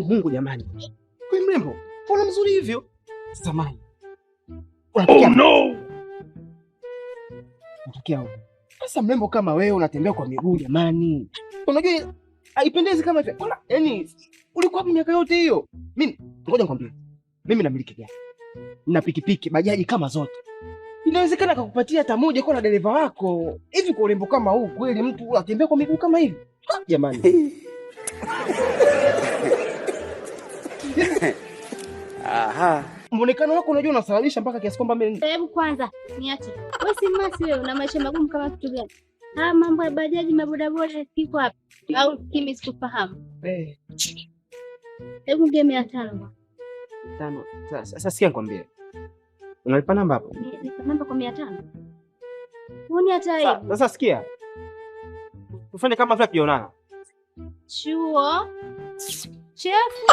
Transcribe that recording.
Mungu jamani. Kwa mrembo, mbona mzuri hivyo? Samahani. Oh no! Unatokea huko. Sasa mrembo kama wewe unatembea kwa miguu jamani. Unajua haipendezi kama hivi. Yaani ulikuwa wapi miaka yote hiyo? Mimi ngoja nikwambie. Mimi namiliki gari. Nina pikipiki, bajaji kama zote. Inawezekana akakupatia hata moja kwa na dereva wako. Hivi kwa urembo kama huu kweli mtu atembea kwa miguu kama hivi? Ha, jamani. Aha. Muonekano wako unajua unasababisha mpaka kiasi kwamba mimi Hebu kwanza niache. Wewe si masi wewe, una maisha magumu kama kitu gani? Haya mambo ya bajaji mabodaboda kiko wapi? Au kimi sikufahamu. Eh, Hebu ngie 500. 5. Sasa sikia nikwambie. Unalipa namba hapo? Nipa namba kwa 500. Huni hata aibu. Sasa sikia. Tufanye kama vile tukionana. Chuo. Chefu.